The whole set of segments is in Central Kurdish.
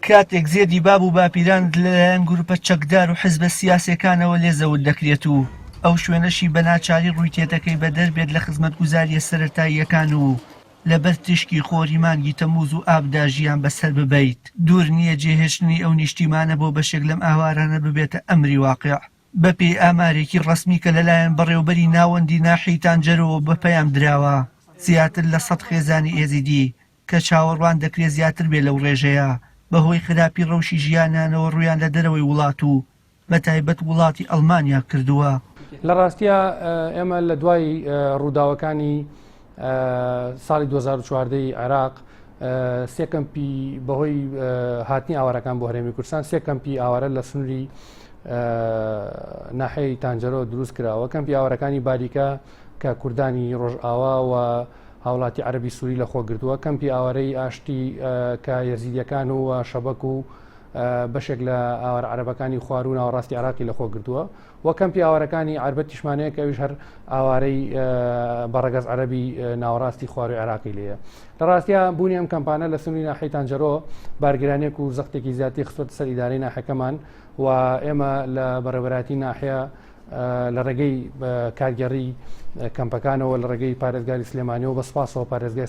کاتێک زێدی باب و باپیرانت لەلایەن گروپە چەکدار و حزبە سیاسیەکانەوە لێ زەوت دەکرێت و ئەو شوێنەشی بە ناچاری ڕووی تێدەکەی بەدەر بێت لە خزمەتگوزاریە سەرەتاییەکان و لەبەر تیشکی خۆری مانگی تەمووز و ئابدا ژیان بەسەر ببەیت، دوور نییە جێهێشتنی ئەو نیشتیمانە بۆ بەشێک لەم ئاوارانە ببێتە ئەمری واقیع. بەپێی ئامارێکی ڕەسمی کە لەلایەن بەڕێوبەری ناوەندی ناحیەی تانجەرۆوە بە پەیام دراوە، زیاتر لە سەد خێزانی ئێزیدی کە چاوەڕوان دەکرێت زیاتر بێت لەو ڕێژەیە، بەهۆی خراپی ڕەوشی ژیانیانەوە ڕوویان لە دەرەوەی وڵات و بەتایبەت وڵاتی ئەڵمانیا کردووە. لە ڕاستیا ئێمە لە دوای ڕووداوەکانی ساڵی 2014 ی عێراق سێ کەمپی بەهۆی هاتنی ئاوارەکان بۆ هەرێمی کوردستان سێ کەمپی ئاوارە لە سنووری ناحەی تانجەرۆ دروست کراوە کەمپی ئاوارەکانی باریکە کە کوردانی ڕۆژئاوا و هاوڵاتی عەربی سووری لە خۆ گرتووە کەمپی ئاوارەی ئاشتی کە یەزیدیەکان و شەبەک و بەشێک لە ئاوارە عەرەبەکانی خواروو ناوەڕاستی عێراقی لەخۆ گرتووە و کەمپی ئاوارەکانی عەربەتیشمان هەیە کە ئەویش هەر ئاوارەی بە ڕەگەز عەرەبی ناوەڕاستی خوارووی عێراقی لێیە. لە ڕاستیا بوونی ئەم کەمپانە لە سنووری ناحیەی تانجەرۆ بارگرانیەک و زەختێکی زیاتری خستووەتە سەر ئیدارەی ناحیەکەمان و ئێمە لە بەڕێوەبەرایەتی ناحیە لە ڕێگەی کارگێڕی کەمپەکانەوە لە ڕێگەی پارێزگاری سلێمانیەوە بە سپاسەوە پارێزگای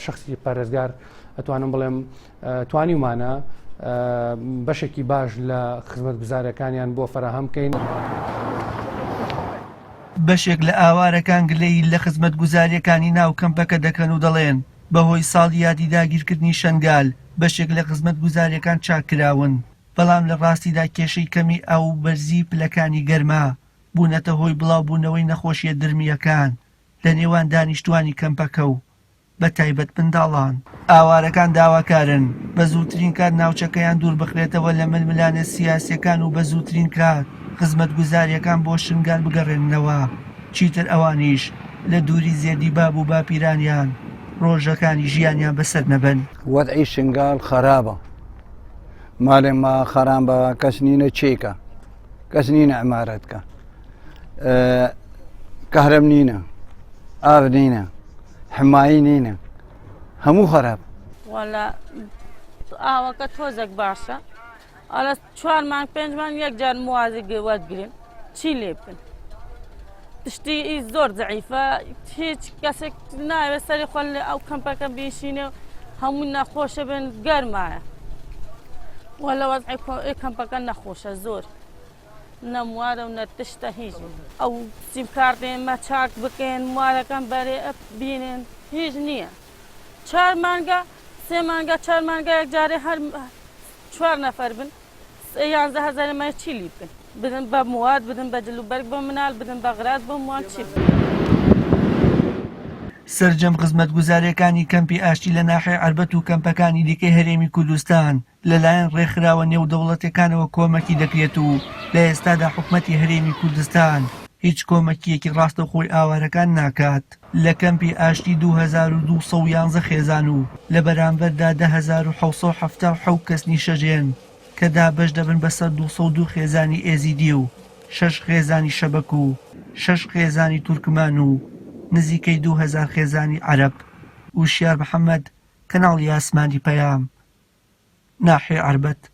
شخصی پارێزگار ئەتوانم بڵێم توانیومانە بەشێکی باش لە خزمەتگوزاریەکانیان بۆ فەراهەم بکەین. بەشێک لە ئاوارەکان گلەیی لە خزمەتگوزارییەکانی ناو کەمپەکە دەکەن و دەڵێن، بەهۆی ساڵیادی داگیرکردنی شەنگال بەشێک لە خزمەتگوزارییەکان چاککراون، بەڵام لە ڕاستیدا کێشەی کەمی ئاو و بەرزیی پلەکانی گەرما بوونەتە هۆی بڵاوبوونەوەی نەخۆشییە درمییەکان لە نێوان دانیشتووانی کەمپەکە و بە تایبەت منداڵان. ئاوارەکان داواکارن بە زووترین کات ناوچەکەیان دووربخرێتەوە لە ململانێ سیاسییەکان و بە زووترین کات خزمەتگوزارییەکان بۆ شنگال بگەڕێننەوە، چیتر ئەوانیش لە دووری زێدی باب و باپیرانیان ڕۆژەکانی ژیانیان بەسەر نەبەن. وەزعی شنگال خەرابە مالێ ما خەرامبە کەس نینە چێکە کەس نینە عمارەت کە کەهرەب نینە ئاڤ نینە حمایی نینە هەموو خەراپ. وەلا ئاوەکە تۆزێک باشە ئەڵە چوار مانگ پێنج مانگ یەک جار موازی وەرگرن چی لێ بکەن تشتی زۆر زعیفە هیچ کەسێک ناوێت سەری خۆن لە ئەو کەمپەکە بیشینێ و هەموو نەخۆشە بن گەرمایە وەلە وەزعی کەمپەکە نەخۆشە زۆر نە موارە و نە تشتە هیچ ئەو سیم کارتێ مە چاک بکەن موارەکان بەرێ بینن هیچ نییە چوار مانگە سێ مانگە چوار مانگە یەک جارێ هەر چوار نەفەر بن یانزە هەزارە مای چی لی بکەن بدن بە مواد بدن بە جل و بەرگ بۆ منال بدن بە غراز بۆ موال چی بکەن. سەرجەم خزمەتگوزارییەکانی کەمپی ئاشتی لە ناحیەی عەربەت و کەمپەکانی دیکەی هەرێمی کوردستان لەلایەن ڕێکخراوە نێودەوڵەتیەکانەوە کۆمەکی دەکرێت و لە ئێستادا حکومەتی هەرێمی کوردستان هیچ کۆمەکییەکی ڕاستەوخۆی ئاوارەکان ناکات. لە کەمپی ئاشتی 2211 خێزان و لە بەرامبەردا 10777 کەس نیشەجێن کە دابەش دەبن بەسەر 202 خێزانی ئێزیدی و شەش خێزانی شەبەک و شەش خێزانی تورکمان و نزیکەی 2000 خێزانی عەرەب. وشیار محەمەد، کەناڵی ئاسمانی پەیام، ناحیەی عەربەت.